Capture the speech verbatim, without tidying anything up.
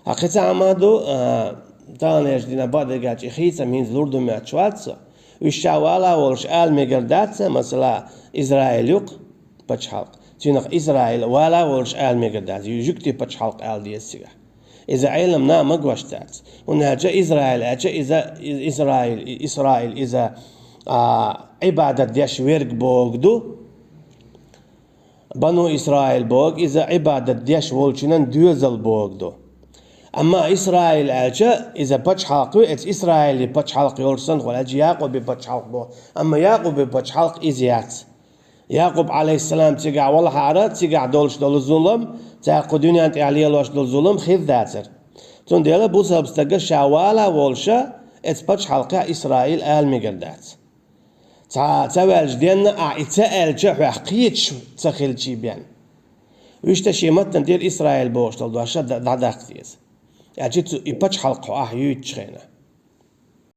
Хьа кхин цхьа хӀама ду, а, таханарча дийнахьа бакъдерг аьлча, и хийцам хӀинца лур ду моьттуш вац со. Уьш ша вала волуш ала мегар дац, масала, Израиль ю-кх пачхьалкх. Цуьнах Израиль вала волуш ала мегар дац, ю-, жуьгтийн пачхьалкх ала деза цигахь. Иза Ӏелам нах магош дац. ХӀунда аьлча Израиль аьлча иза, и-, Израиль, и-, Исраиль, иза, а, Ӏибадат деш верг бохург ду. Бану Исраиль бохург иза Ӏибадат деш волчунан доьзал бохург ду. Амма Исраиль аьлча, иза пачхьалкх ю, эца Исраилий пачхьалкх йолуш санна хуьлу, аьлча Якъубий пачхьалкх боху. Амма Якъубий пачхьалкх иза яц. Якъуб, Ӏалайхиссалам, цигахь валахьара, цигахь долуш долу зулам, цара кху дуьнен тӀехь лелош долу зулам хир дацара. Цундела бусалба стага ша вала волуша, эца пачхьалкхехь Исраиль ала мегар дац. Цхьа ца ваьлча денна, ахь и ца аьлча, хьоьх кхеташ ца хилчий бен. Вуьшта шен маттана тӀера Исраиль бохуш долу дош а д-, дӀадаккха деза. Аьлча цу и пачхьалкх хьо ахь юьйцучу хенахь.